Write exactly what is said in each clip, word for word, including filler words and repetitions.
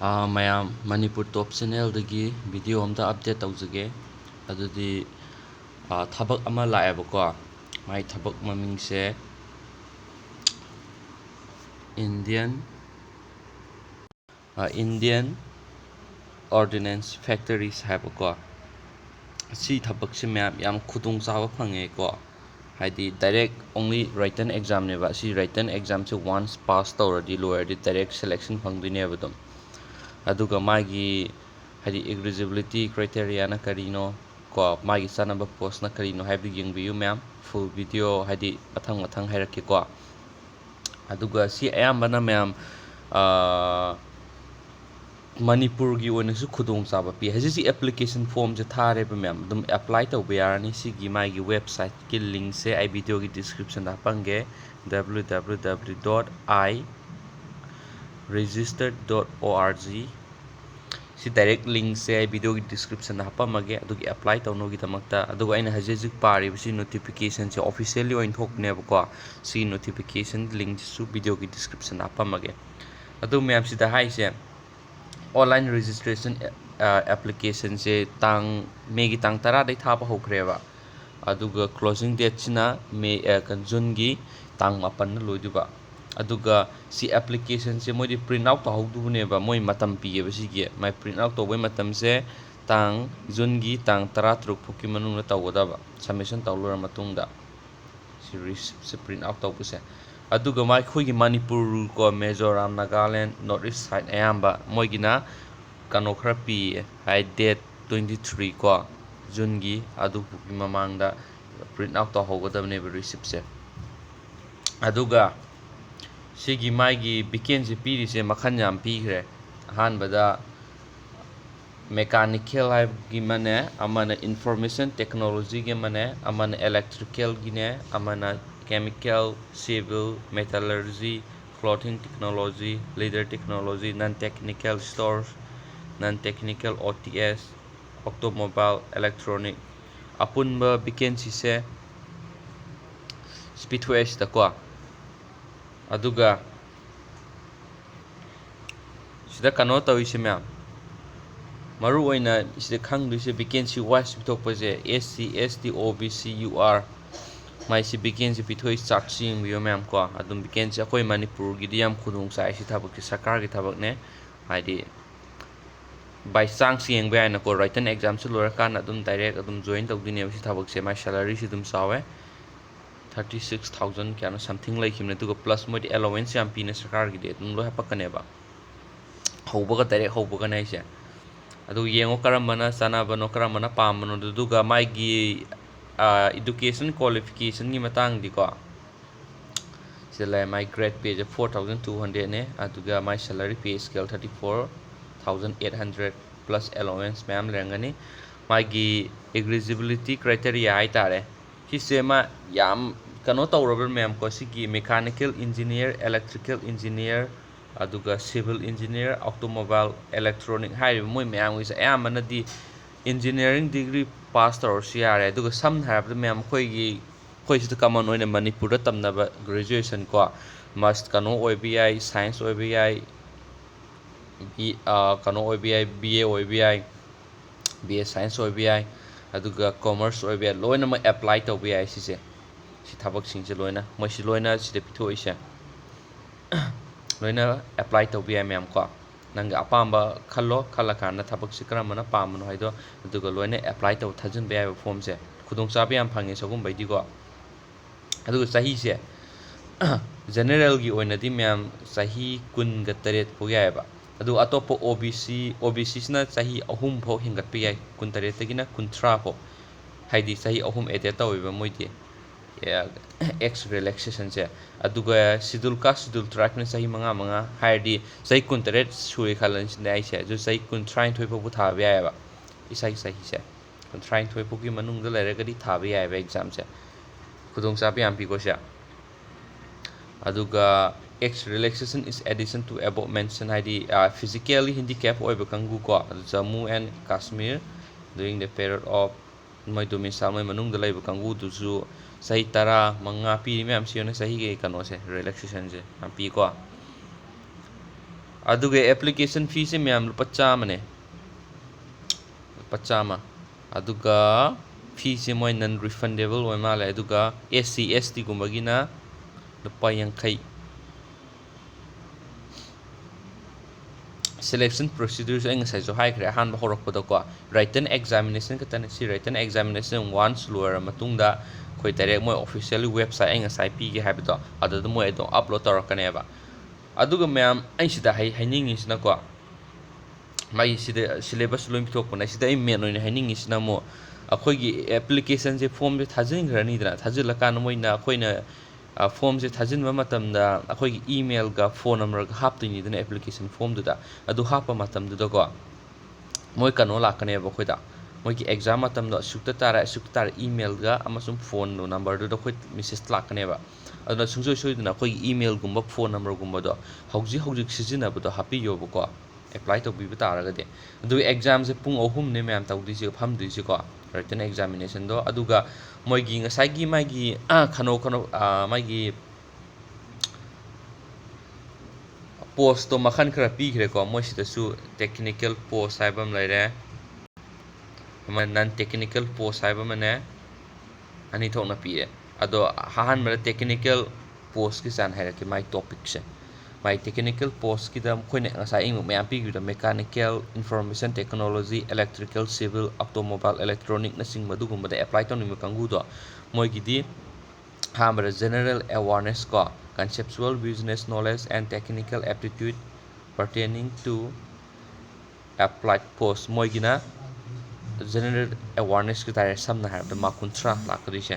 ꯑꯥ, ꯃꯌꯥꯝ, ꯃꯅꯤꯄꯨꯔ ꯇꯣꯞ ꯆꯦꯅꯦꯜꯗꯒꯤ ꯚꯤꯗꯤꯑꯣ ꯑꯝꯇ ꯑꯞꯗꯦꯠ ꯇꯧꯖꯒꯦ꯫ ꯑꯗꯨꯗꯤ, ꯑꯥ, ꯊꯕꯛ ꯑꯃ ꯂꯥꯛꯑꯦꯕꯀꯣ꯫ ꯃꯥꯏ ꯊꯕꯛ ꯃꯃꯤꯡꯁꯦ Indian, ꯑꯥ, Indian Ordnance Factories ꯍꯥꯏꯕꯀꯣ꯫ ꯁꯤ ꯊꯕꯛꯁꯦ ꯃꯌꯥꯝ ꯌꯥꯝ ꯈꯨꯗꯣꯡꯆꯥꯕ ꯐꯪꯉꯦꯀꯣ꯫ ꯍꯥꯏꯗꯤ direct only written examꯅꯦꯕ꯫ ꯁꯤ written examꯁꯦ once pass ꯇꯧꯔꯗꯤ, ꯂꯣꯏꯔꯗꯤ direct selection ꯐꯪꯗꯣꯏꯅꯦꯕ ꯑꯗꯨꯝ꯫ ꯑꯗꯨꯒ ꯃꯥꯒꯤ ꯍꯥꯏꯗꯤ eligibility criteriaꯅ ꯀꯔꯤꯅꯣ ꯀꯣ, ꯃꯥꯒꯤ ꯆꯥꯟꯅꯕ postꯅ ꯀꯔꯤꯅꯣ ꯍꯥꯏꯕꯗꯨ ꯌꯦꯡꯕꯤꯌꯨ ꯃꯌꯥꯝ꯫ Full video ꯍꯥꯏꯗꯤ ꯃꯊꯪ ꯃꯊꯪ ꯍꯥꯏꯔꯛꯀꯦꯀꯣ꯫ ꯑꯗꯨꯒ ꯁꯤ ꯑꯌꯥꯝꯕꯅ ꯃꯌꯥꯝ, ꯑꯥ, ꯃꯅꯤꯄꯨꯔꯒꯤ ꯑꯣꯏꯅꯁꯨ ꯈꯨꯗꯣꯡꯆꯥꯕ ꯄꯤ꯫ ꯍꯧꯖꯤꯛ ꯁꯤ application formꯁꯦ ꯊꯥꯔꯦꯕ ꯃꯌꯥꯝ, ꯑꯗꯨꯝ apply ꯇꯧꯕ ꯌꯥꯔꯅꯤ꯫ ꯁꯤꯒꯤ ꯃꯥꯒꯤ websiteꯀꯤ linkꯁꯦ ꯑꯩ videoꯒꯤ descriptionꯗ ꯍꯥꯞꯄꯝꯒꯦ, W W W dot I registered dot O R G꯫ ꯁꯤ direct linkꯁꯦ ꯑꯩ videoꯒꯤ descriptionꯗ ꯍꯥꯞꯄꯝꯃꯒꯦ, ꯑꯗꯨꯒꯤ apply ꯇꯧꯅꯕꯒꯤꯗꯃꯛꯇ꯫ ꯑꯗꯨꯒ ꯑꯩꯅ ꯍꯧꯖꯤꯛ ꯍꯧꯖꯤꯛ ꯄꯥꯔꯤꯕꯁꯤ notificationꯁꯦ officially ꯑꯣꯏꯅ ꯊꯣꯛꯄꯅꯦꯕꯀꯣ꯫ ꯁꯤꯒꯤ notification linkꯁꯤꯁꯨ videoꯒꯤ descriptionꯗ ꯍꯥꯞꯄꯝꯃꯒꯦ꯫ ꯑꯗꯨ ꯃꯌꯥꯝꯁꯤꯗ ꯍꯥꯏꯁꯦ, online registration, ꯑ, applicationꯁꯦ ꯇꯥꯡ, Mayꯒꯤ ꯇꯥꯡ ꯇꯔꯥꯗꯩ ꯊꯥꯕ ꯍꯧꯈ꯭ꯔꯦꯕ꯫ ꯑꯗꯨꯒ closing dateꯁꯤꯅ May, ꯑ, ꯀ-, Juneꯒꯤ ꯇꯥꯡ ꯃꯥꯄꯟꯗ ꯂꯣꯏꯗꯣꯏꯕ꯫ ꯑꯗꯨꯒ ꯁꯤ applicationꯁꯦ ꯃꯣꯏꯗꯤ print out ꯇꯧꯍꯧꯗꯕꯅꯦꯕ, ꯃꯣꯏ ꯃꯇꯝ ꯄꯤꯌꯦꯕ ꯁꯤꯒꯤ꯫ ꯃꯥꯏ print out ꯇꯧꯕꯩ ꯃꯇꯝꯁꯦ ꯇꯥꯡ, Juneꯒꯤ ꯇꯥꯡ ꯇꯔꯥꯇꯔꯨꯛ ꯐꯥꯎꯒꯤ ꯃꯅꯨꯡꯗ ꯇꯧꯒꯗꯕ, submission ꯇꯧ ꯂꯣꯏꯔ ꯃꯇꯨꯡꯗ꯫ ꯁꯤ receiptꯁꯦ print out ꯇꯧꯕꯁꯦ꯫ ꯑꯗꯨꯒ ꯃꯥ-, ꯑꯩꯈꯣꯏꯒꯤ ꯃꯅꯤꯄꯨꯔ ꯀꯣ, Mizoram, Nagaland, North East side ꯑꯌꯥꯝꯕ ꯃꯣꯏꯒꯤꯅ ꯀꯩꯅꯣ ꯈꯔ ꯄꯤꯌꯦ, ꯍꯥꯏ date twenty three ꯀꯣ, Juneꯒꯤ, ꯑꯗꯨꯒꯤ ꯃꯃꯥꯡꯗ print out ꯇꯧꯍꯧꯒꯗꯕꯅꯦꯕ receiptꯁꯦ꯫ ꯑꯗꯨꯒ ꯁꯤꯒꯤ ꯃꯥꯒꯤ vacancy ꯄꯤꯔꯤꯁꯦ ꯃꯈꯜ ꯌꯥꯝ ꯄꯤꯈ꯭ꯔꯦ꯫ ꯑꯍꯥꯟꯕꯗ mechanical ꯍꯥꯏꯕꯒꯤ ꯑꯃꯅꯦ, ꯑꯃꯅ information technologyꯒꯤ ꯑꯃꯅꯦ, ꯑꯃꯅ electricalꯒꯤꯅꯦ, ꯑꯃꯅ chemical, civil, metallurgy, clothing technology, leather technology, non technical stores, non technical O T S, automobile, electronic꯫ ꯑꯄꯨꯟꯕ vacancyꯁꯦ ꯄꯤꯊꯣꯛꯑꯦ ꯁꯤꯗꯀꯣ꯫ ꯑꯗꯨꯒ ꯁꯤꯗ ꯀꯩꯅꯣ ꯇꯧꯔꯤꯁꯦ ꯃꯌꯥꯝ, ꯃꯔꯨ ꯑꯣꯏꯅ ꯁꯤꯗ ꯈꯪꯗꯣꯏꯁꯦ vacancy wise ꯄꯤꯊꯣꯛꯄꯁꯦ, S C, S T, O B C, U R, ꯃꯥꯏꯁꯤ vacancy ꯄꯤꯊꯣꯛꯏ ꯆꯥꯔꯠꯁꯤ ꯌꯦꯡꯕꯤꯌꯣ ꯃꯌꯥꯝ ꯀꯣ꯫ ꯑꯗꯨꯝ vacancy ꯑꯩꯈꯣꯏ ꯃꯅꯤꯄꯨꯔꯒꯤꯗꯤ ꯌꯥꯝ ꯈꯨꯗꯣꯡ ꯆꯥꯏ ꯁꯤ ꯊꯕꯛꯁꯦ, ꯁꯔꯀꯥꯔꯒꯤ ꯊꯕꯛꯅꯦ꯫ ꯍꯥꯏꯗꯤ by chance ꯌꯦꯡꯕ ꯌꯥꯏꯅꯀꯣ, written examꯁꯨ ꯂꯣꯏꯔꯀꯥꯟꯗ ꯑꯗꯨꯝ direct ꯑꯗꯨꯝ join ꯇꯧꯗꯣꯏꯅꯦꯕ ꯁꯤ ꯊꯕꯛꯁꯦ꯫ ꯃꯥꯏ salaryꯁꯤ ꯑꯗꯨꯝ ꯆꯥꯎꯋꯦ, thirty six thousand ꯀꯌꯥꯅꯣ something ꯂꯩꯈꯤꯕꯅꯦ꯫ ꯑꯗꯨꯒ plus ꯃꯣꯏꯗꯤ allowance ꯌꯥꯝ ꯄꯤꯅ ꯁꯔꯀꯥꯔꯒꯤꯗꯤ, ꯑꯗꯨꯝ ꯂꯣꯏ ꯍꯥꯄꯛꯀꯅꯦꯕ꯫ ꯍꯧꯕꯒ, direct ꯍꯧꯕꯒꯅꯦ ꯑꯩꯁꯦ꯫ ꯑꯗꯨ ꯌꯦꯡꯉꯣ ꯀꯔꯝꯕꯅ ꯆꯥꯟꯅꯕꯅꯣ, ꯀꯔꯝꯕꯅ ꯄꯥꯝꯕꯅꯣ꯫ ꯑꯗꯨꯒ ꯃꯥꯒꯤ education qualificationꯒꯤ ꯃꯇꯥꯡꯗꯤꯀꯣ, ꯁꯤꯗ ꯂꯩꯔꯦ꯫ ꯃꯥꯏ grade payꯁꯦ four thousand two hundredꯅꯦ꯫ ꯑꯗꯨꯒ ꯃꯥꯏ salary pay scale thirty four thousand eight hundred plus allowance ꯃꯌꯥꯝ ꯂꯩꯔꯝꯒꯅꯤ꯫ ꯃꯥꯒꯤ eligibility criteria ꯍꯥꯏꯇꯥꯔꯦ, ꯁꯤꯁꯦ ꯃꯥ ꯌꯥꯝ ꯀꯩꯅꯣ ꯇꯧꯔꯕ꯭ꯔꯥ ꯃꯌꯥꯝ ꯀꯣ, ꯁꯤꯒꯤ mechanical engineer, electrical engineer, ꯑꯗꯨꯒ civil engineer, automobile, electronic ꯍꯥꯏꯔꯤꯕ ꯃꯣꯏ ꯃꯌꯥꯝꯒꯤꯁꯦ ꯑꯌꯥꯝꯕꯅꯗꯤ engineering degree pass ꯇꯧꯔꯁꯨ ꯌꯥꯔꯦ꯫ ꯑꯗꯨꯒ ꯁꯝꯅ ꯍꯥꯏꯔꯕꯗ ꯃꯌꯥꯝ ꯑꯩꯈꯣꯏꯒꯤ, ꯑꯩꯈꯣꯏ ꯁꯤꯗ common ꯑꯣꯏꯅ ꯃꯅꯤꯄꯨꯔꯗ ꯇꯝꯅꯕ graduation ꯀꯣ, ꯃꯥꯁ ꯀꯩꯅꯣ ꯑꯣꯏꯕ ꯌꯥꯏ, science ꯑꯣꯏꯕ ꯌꯥꯏ, ꯕꯤ ꯀꯩꯅꯣ ꯑꯣꯏꯕ ꯌꯥꯏ, B A ꯑꯣꯏꯕ ꯌꯥꯏ, B A science ꯑꯣꯏꯕ ꯌꯥꯏ, ꯑꯗꯨꯒ commerce ꯑꯣꯏꯕ ꯌꯥꯏ, ꯂꯣꯏꯅꯃꯛ apply ꯇꯧꯕ ꯌꯥꯏ ꯁꯤꯁꯦ꯫ ꯁꯤ ꯊꯕꯛꯁꯤꯡꯁꯦ ꯂꯣꯏꯅ, ꯃꯣꯏꯁꯤ ꯂꯣꯏꯅ ꯁꯤꯗ ꯄꯤꯊꯣꯛꯏꯁꯦ ꯂꯣꯏꯅ apply ꯇꯧꯕ ꯌꯥꯏ ꯃꯌꯥꯝ ꯀꯣ꯫ ꯅꯪꯒꯤ ꯑꯄꯥꯝꯕ ꯈꯜꯂꯣ, ꯈꯜꯂꯀꯥꯟꯗ ꯊꯕꯛꯁꯦ ꯀꯔꯝꯕꯅ ꯄꯥꯝꯕꯅꯣ ꯍꯥꯏꯗꯣ, ꯑꯗꯨꯒ ꯂꯣꯏꯅ apply ꯇꯧ ꯊꯥꯖꯤꯟꯕ ꯌꯥꯏꯕ formꯁꯦ꯫ ꯈꯨꯗꯣꯡꯆꯥꯕ ꯌꯥꯝ ꯐꯪꯉꯦ ꯁꯒꯨꯝꯕꯩꯗꯤꯀꯣ꯫ ꯑꯗꯨꯒ ꯆꯍꯤꯁꯦ generalꯒꯤ ꯑꯣꯏꯅꯗꯤ ꯃꯌꯥꯝ ꯆꯍꯤ ꯀꯨꯟꯒ ꯇꯔꯦꯠ ꯐꯥꯎ ꯌꯥꯏꯑꯕ꯫ ꯑꯗꯨꯒ ꯑꯇꯣꯞꯄ O B C, O B Cꯁꯤꯅ ꯆꯍꯤ ꯑꯍꯨꯝ ꯐꯥꯎ ꯍꯦꯟꯒꯠꯄ ꯌꯥꯏ, ꯀꯨꯟꯇꯔꯦꯠꯇꯒꯤꯅ ꯀꯨꯟꯊ꯭ꯔꯥ ꯐꯥꯎ, ꯍꯥꯏꯗꯤ ꯆꯍꯤ ꯑꯍꯨꯝ added ꯇꯧꯋꯦꯕ ꯃꯣꯏꯗꯤ, age relaxationꯁꯦ꯫ ꯑꯗꯨꯒ schedule caste, schedule tribeꯅ ꯆꯍꯤ ꯃꯉꯥ ꯃꯉꯥ ꯍꯥꯏꯔꯗꯤ ꯆꯍꯤ ꯀꯨꯟꯇꯔꯦꯠ ꯁꯨꯔꯦ ꯈꯜꯂꯁꯤꯅꯦ ꯑꯩꯁꯦ, ꯑꯗꯨ ꯆꯍꯤ ꯀꯨꯟꯊ꯭ꯔꯥꯅꯤꯊꯣꯏ ꯐꯥꯎꯕ ꯊꯥꯕ ꯌꯥꯏꯑꯕ꯫ ꯏꯁꯥꯒꯤ ꯆꯍꯤꯁꯦ ꯀꯨꯟꯊ꯭ꯔꯥꯅꯤꯊꯣꯏ ꯐꯥꯎꯒꯤ ꯃꯅꯨꯡꯗ ꯂꯩꯔꯒꯗꯤ ꯊꯥꯕ ꯌꯥꯏꯑꯕ examꯁꯦ꯫ ꯈꯨꯗꯣꯡꯆꯥꯕ ꯌꯥꯝ ꯄꯤꯀꯣ ꯁꯦ꯫ ꯑꯗꯨꯒ age relaxation is addition to above mention ꯍꯥꯏꯗꯤ physically handicap ꯑꯣꯏꯕ ꯀꯥꯡꯕꯨ ꯀꯣ, ꯑꯗꯨ Jammu and Kashmir during the period of ꯃꯣꯏ domicile, ꯃꯣꯏ ꯃꯅꯨꯡꯗ ꯂꯩꯕ ꯀꯥꯡꯕꯨꯗꯨꯁꯨ ꯆꯍꯤ ꯇꯔꯥ ꯃꯉꯥ ꯄꯤꯔꯤ ꯃꯌꯥꯝꯁꯤ ꯌꯦꯡꯉꯨꯅꯦ, ꯆꯍꯤꯒꯤ ꯀꯩꯅꯣꯁꯦ, relaxationꯁꯦ ꯌꯥꯝ ꯄꯤꯀꯣ꯫ ꯑꯗꯨꯒ application feeꯁꯦ ꯃꯌꯥꯝ ꯂꯨꯄꯥ ꯆꯥꯝꯃꯅꯦ, ꯂꯨꯄꯥ ꯆꯥꯝꯃ꯫ ꯑꯗꯨꯒ feeꯁꯦ ꯃꯣꯏ non refundable ꯑꯣꯏ ꯃꯥꯜꯂꯦ꯫ ꯑꯗꯨꯒ S C S Tꯒꯨꯝꯕꯒꯤꯅ ꯂꯨꯄꯥ ꯌꯥꯡꯈꯩ꯫ Selection procedureꯁꯨ ꯑꯩ ꯉꯁꯥꯏꯁꯨ ꯍꯥꯏꯈ꯭ꯔꯦ ꯑꯍꯥꯟꯕ ꯍꯧꯔꯛꯄꯗꯀꯣ, written examination ꯈꯛꯇꯅꯦ꯫ ꯁꯤ written examination once ꯂꯣꯏꯔ ꯃꯇꯨꯡꯗ ꯑꯩꯈꯣꯏ direct ꯃꯣꯏ official website ꯑꯩ ꯉꯁꯥꯏ ꯄꯤꯒꯦ ꯍꯥꯏꯕꯗꯣ ꯑꯗꯨꯗ ꯃꯣꯏ ꯑꯗꯨꯝ upload ꯇꯧꯔꯛꯀꯅꯦꯕ꯫ ꯑꯗꯨꯒ ꯃꯌꯥꯝ, ꯑꯩ ꯁꯤꯗ ꯍꯥꯏ-, ꯍꯥꯏꯅꯤꯡꯉꯤꯁꯤꯅꯀꯣ, ꯃꯥꯒꯤ ꯁꯤꯗ syllabus ꯂꯣꯏ ꯄꯤꯊꯣꯛꯄꯅꯦ꯫ ꯁꯤꯗ ꯑꯩ main ꯑꯣꯏꯅ ꯍꯥꯏꯅꯤꯡꯉꯤꯁꯤꯅ ꯑꯃꯨꯛ ꯑꯩꯈꯣꯏꯒꯤ applicationꯁꯦ formꯁꯦ ꯊꯥꯖꯤꯟꯈ꯭ꯔꯅꯤꯗꯅ, ꯊꯥꯖꯤꯜꯂꯀꯥꯟꯗ ꯃꯣꯏꯅ ꯑꯩꯈꯣꯏꯅ, ꯑ, formꯁꯦ ꯊꯥꯖꯤꯟꯕ ꯃꯇꯝꯗ ꯑꯩꯈꯣꯏꯒꯤ emailꯒ phone numberꯒ ꯍꯥꯞꯇꯣꯏꯅꯤꯗꯅ application formꯗꯨꯗ꯫ ꯑꯗꯨ ꯍꯥꯞꯄ ꯃꯇꯝꯗꯨꯗꯀꯣ ꯃꯣꯏ ꯀꯩꯅꯣ ꯂꯥꯛꯀꯅꯦꯕ ꯑꯩꯈꯣꯏꯗ, ꯃꯣꯏꯒꯤ exam ꯃꯇꯝꯗꯣ ꯑꯁꯨꯛꯇ ꯇꯥꯔꯦ, ꯑꯁꯨꯛꯇ ꯇꯥꯔꯦ, emailꯒ ꯑꯃꯁꯨꯡ phone numberꯗꯨꯗ ꯑꯩꯈꯣꯏ message ꯂꯥꯛꯀꯅꯦꯕ꯫ ꯑꯗꯨꯅ ꯁꯨꯡꯁꯣꯏ ꯁꯣꯏꯗꯅ ꯑꯩꯈꯣꯏꯒꯤ emailꯒꯨꯝꯕ phone numberꯒꯨꯝꯕꯗꯣ ꯍꯧꯖꯤꯛ ꯍꯧꯖꯤꯛ ꯁꯤꯖꯤꯟꯅꯕꯗꯣ ꯍꯥꯞꯄꯤꯌꯣꯕꯀꯣ, apply ꯇꯧꯕꯤꯕ ꯇꯥꯔꯒꯗꯤ꯫ ꯑꯗꯨꯒ examꯁꯦ ꯄꯨꯡ ꯑꯍꯨꯝꯅꯦ ꯃꯌꯥꯝ ꯇꯧꯗꯣꯏꯁꯦ, ꯐꯝꯗꯣꯏꯁꯦꯀꯣ, written examinationꯗꯣ꯫ ꯑꯗꯨꯒ ꯃꯣꯏꯒꯤ ꯉꯁꯥꯏꯒꯤ ꯃꯥꯒꯤ, ꯑ, ꯈꯅꯧ ꯈꯅꯧ, ꯑ, ꯃꯥꯒꯤ postꯇꯣ ꯃꯈꯜ ꯈꯔ ꯄꯤꯈ꯭ꯔꯦꯀꯣ꯫ ꯃꯣꯏ ꯁꯤꯗꯁꯨ technical post ꯍꯥꯏꯕ ꯑꯃ ꯂꯩꯔꯦ, ꯑꯃ non technical post ꯍꯥꯏꯕ ꯑꯃꯅꯦ, ꯑꯅꯤ ꯊꯣꯛꯅ ꯄꯤꯔꯦ꯫ ꯑꯗꯣ ꯑꯍꯥꯟꯕꯗ technical postꯀꯤ ꯆꯥꯡ ꯍꯥꯏꯔꯛꯀꯦ, ꯃꯥꯏ topicꯁꯦ꯫ ꯃꯥꯏ technical postꯀꯤꯗ ꯑꯩꯈꯣꯏꯅ ꯉꯁꯥꯏ ꯑꯩꯅ ꯃꯌꯥꯝ ꯄꯤꯈꯤꯕꯗꯣ, mechanical, information technology, electrical, civil, automobile, electronicꯅꯆꯤꯡꯕ ꯑꯗꯨꯒꯨꯝꯕꯗ apply ꯇꯧꯅꯤꯡꯕ ꯀꯥꯡꯕꯨꯗꯣ, ꯃꯣꯏꯒꯤꯗꯤ ꯑꯍꯥꯟꯕꯗ general awareness ꯀꯣ, conceptual business knowledge and technical aptitude pertaining to applied post, ꯃꯣꯏꯒꯤꯅ general awarenessꯀꯤ ꯇꯥꯔꯦ, ꯁꯝꯅ ꯍꯥꯏꯔꯕꯗ mark ꯀꯨꯟꯊ꯭ꯔꯥ ꯂꯥꯛꯀꯗꯣꯏꯁꯦ꯫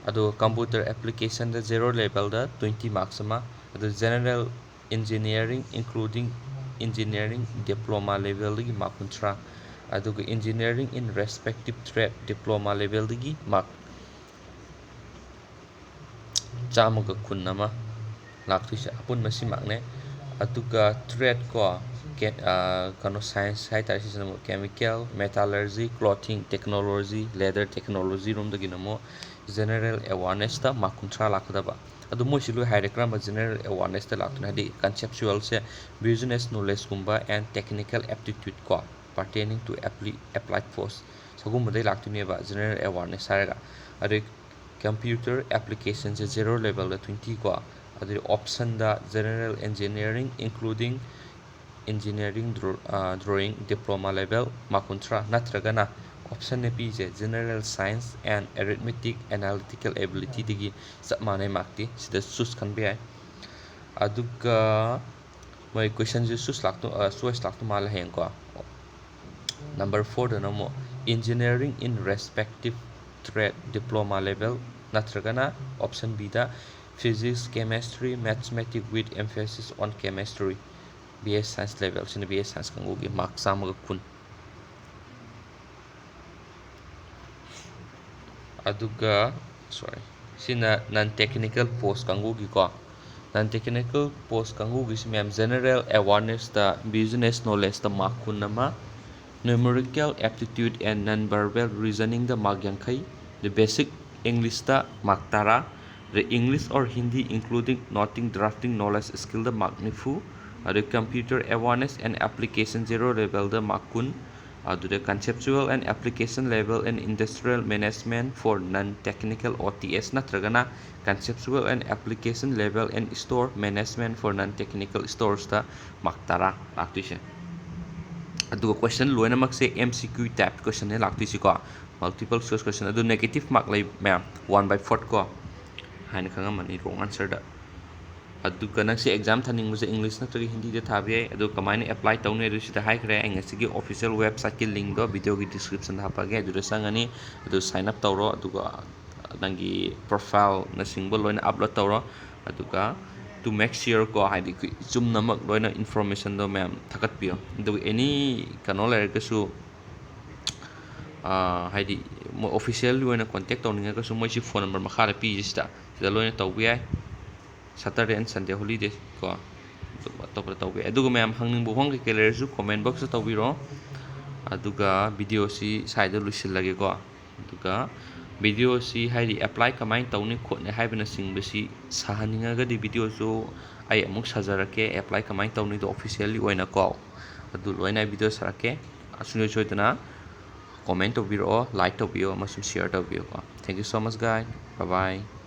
ꯑꯗꯨꯒ computer applicationꯗ zero levelꯗ twenty marks ꯑꯃ, ꯑꯗꯨ general engineering including engineering diploma levelꯗꯒꯤ mark ꯀꯨꯟꯊ꯭ꯔꯥ, ꯑꯗꯨꯒ engineering in respective trade diploma levelꯗꯒꯤ mark ꯆꯥꯝꯃꯒ ꯀꯨꯟ ꯑꯃ ꯂꯥꯛꯇꯣꯏꯁꯦ, ꯑꯄꯨꯟꯕ ꯁꯤ markꯅꯦ꯫ ꯑꯗꯨꯒ trade ꯀꯣ, ꯀꯦ-, ꯑ, ꯀꯩꯅꯣ, science ꯍꯥꯏꯇꯥꯔꯦ, ꯁꯤꯁꯤꯅ ꯑꯃꯨꯛ chemical, metallurgy, clothing technology, leather technology ꯔꯣꯝꯗꯒꯤꯅ ꯑꯃꯨꯛ general awarenessꯇ mark ꯀꯨꯟꯊ꯭ꯔꯥ ꯂꯥꯛꯀꯗꯕ꯫ ꯑꯗꯣ ꯃꯣꯏꯁꯤ ꯂꯣꯏ ꯍꯥꯏꯔꯦ ꯀꯔꯝꯕ general awareness ꯇ ꯂꯥꯛꯇꯣꯏꯅꯣ, ꯍꯥꯏꯗꯤ conceptual ꯁꯦ business knowledge ꯀꯨꯝꯕ and technical aptitude ꯀꯣ, pertaining to appli- applied post ꯁꯒꯨꯝꯕꯗꯩ ꯂꯥꯛꯇꯣꯏꯅꯦꯕ general awareness ꯍꯥꯏꯔꯒ꯫ ꯑꯗꯩ computer application ꯁꯦ zero level ꯗ twenty ꯀꯣ, ꯑꯗꯩ option ꯗ general engineering including engineering drawing diploma level mark ꯀꯨꯟꯊ꯭ꯔꯥ, ꯅꯠꯇ꯭ꯔꯒꯅ option ꯅ ꯄꯤꯁꯦ general science and arithmetic analytical ability ꯗꯒꯤ ꯆꯞ ꯃꯥꯟꯅꯩ mark ꯇꯤ꯫ ꯁꯤꯗ choose ꯈꯟꯕ ꯌꯥꯏ꯫ ꯑꯗꯨꯒ ꯃꯣꯏ question ꯁꯦ choose ꯂꯥꯛꯇꯧ choice ꯂꯥꯛꯇꯧ ꯃꯥꯜꯂꯦ ꯍꯌꯦꯡꯀꯣ꯫ Number four ꯗꯅ ꯑꯃꯨꯛ engineering in respective trade diploma level ꯅꯠꯇ꯭ꯔꯒꯅ option B the physics, chemistry, mathematics with emphasis on chemistry, B S science level꯫ ꯁꯤꯅ B S science ꯀꯥꯡꯕꯨꯒꯤ mark ꯆꯥꯝꯃꯒ ꯀꯨꯟ꯫ ꯑꯗꯨꯒ sorry, ꯁꯤꯅ non technical post ꯀꯥꯡꯕꯨꯒꯤꯀꯣ꯫ Non technical post ꯀꯥꯡꯕꯨꯒꯤꯁꯤ ꯃꯌꯥꯝ general awareness ꯇ, business knowledge ꯇ mark ꯀꯨꯟ ꯑꯃ, numerical aptitude and non verbal reasoning the mark ꯌꯥꯡꯈꯩ, the basic English ꯇ mark ꯇꯔꯥ, the English or Hindi including noting drafting knowledge skill the mark ꯅꯤꯐꯨ, ꯑꯗꯩ computer awareness and application zero level the mark ꯀꯨꯟ, ꯑꯗꯨꯗ conceptual and application level in industrial management for non technical, O T S ꯅꯠꯇ꯭ꯔꯒꯅ conceptual and application level in store management for non technical stores ꯇ mark ꯇꯔꯥ ꯂꯥꯛꯇꯣꯏꯁꯦ꯫ ꯑꯗꯨꯒ question ꯂꯣꯏꯅꯃꯛꯁꯦ M C Q type question ꯅꯦ ꯂꯥꯛꯇꯣꯏꯁꯤꯀꯣ, multiple choice question꯫ ꯑꯗꯨ negative mark ꯂꯩ ꯃꯌꯥꯝ, one by fourth ꯀꯣ ꯍꯥꯏꯅ ꯈꯪꯉꯝꯃꯅꯤ wrong answer ꯗ꯫ ꯑꯗꯨꯒ ꯅꯪꯁꯦ exam ꯊꯥꯅꯤꯡꯕꯁꯦ English ꯅꯠꯇ꯭ꯔꯒ Hindi ꯗ ꯊꯥꯕ ꯌꯥꯏ꯫ ꯑꯗꯨ ꯀꯃꯥꯏꯅ apply ꯇꯧꯅꯤ ꯑꯗꯨ ꯁꯤꯗ ꯍꯥꯏꯈ꯭ꯔꯦ꯫ ꯑꯩ ꯉꯁꯤꯒꯤ official website ꯀꯤ link ꯗꯣ video ꯒꯤ description ꯗ ꯍꯥꯞꯄꯛꯑꯒꯦ, ꯑꯗꯨꯗ ꯆꯪꯉꯅꯤ꯫ ꯑꯗꯨ sign up ꯇꯧꯔꯣ, ꯑꯗꯨꯒ ꯅꯪꯒꯤ profile ꯅꯆꯤꯡꯕ ꯂꯣꯏꯅ upload ꯇꯧꯔꯣ꯫ ꯑꯗꯨꯒ to make sure ꯀꯣ, ꯍꯥꯏꯗꯤ ꯑꯩꯈꯣꯏ ꯆꯨꯝꯅꯃꯛ ꯂꯣꯏꯅ information ꯗꯣ ꯃꯌꯥꯝ ꯊꯥꯒꯠꯄꯤꯌꯣ꯫ ꯑꯗꯨꯒ any ꯀꯩꯅꯣ ꯂꯩꯔꯒꯁꯨ, ꯑꯥ, ꯍꯥꯏꯗꯤ ꯃꯣꯏ official ꯒꯤ ꯑꯣꯏꯅ contact ꯇꯧꯅꯤꯡꯉꯒꯁꯨ ꯃꯣꯏꯁꯤ phone number ꯃꯈꯥꯗ ꯄꯤꯔꯤꯁꯦ, ꯁꯤꯗ, ꯁꯤꯗ ꯂꯣꯏꯅ ꯇꯧꯕ ꯌꯥꯏ꯫ Saturday and Sunday holiday ꯀꯣ, ꯑꯗꯨꯝ ꯑꯇꯣꯞꯄꯗ ꯇꯧꯕ ꯌꯥꯏ꯫ ꯑꯗꯨꯒ ꯃꯌꯥꯝ ꯍꯪꯅꯤꯡꯕ ꯋꯥꯍꯪ ꯀꯩꯀꯩ ꯂꯩꯔꯁꯨ comment box ꯇ ꯇꯧꯕꯤꯔꯣ꯫ ꯑꯗꯨꯒ video ꯁꯤ ꯁ꯭ꯋꯥꯏꯗ ꯂꯣꯏꯁꯤꯜꯂꯒꯦꯀꯣ꯫ ꯑꯗꯨꯒ ꯚꯤꯗꯤꯑꯣꯁꯤ ꯍꯥꯏꯗꯤ ꯑꯦꯄ꯭ꯂꯥꯏ ꯀꯃꯥꯏꯅ ꯇꯧꯅꯤ ꯈꯣꯠꯅꯤ ꯍꯥꯏꯕꯅꯆꯤꯡꯕꯁꯤ ꯁꯥꯍꯟꯅꯤꯡꯉꯒꯗꯤ ꯚꯤꯗꯤꯑꯣꯁꯨ ꯑꯩ ꯑꯃꯨꯛ ꯁꯥꯖꯔꯛꯀꯦ, ꯑꯦꯄ꯭ꯂꯥꯏ ꯀꯃꯥꯏꯅ ꯇꯧꯅꯤꯗꯣ ꯑꯣꯐꯤꯁꯤꯌꯦꯜꯂꯤ ꯑꯣꯏꯅꯀꯣ꯫ ꯑꯗꯨ ꯂꯣꯏꯅ ꯑꯩ ꯚꯤꯗꯤꯑꯣ ꯁꯥꯔꯛꯀꯦ꯫ ꯁꯨꯡꯁꯣꯏ ꯁꯣꯏꯗꯅ ꯀꯣꯃꯦꯟ ꯇꯧꯕꯤꯔꯛꯑꯣ, ꯂꯥꯏꯛ ꯇꯧꯕꯤꯌꯣ ꯑꯃꯁꯨꯡ ꯁꯤꯌꯔ ꯇꯧꯕꯤꯌꯣꯀꯣ꯫ Thank you so much, guys. Bye bye.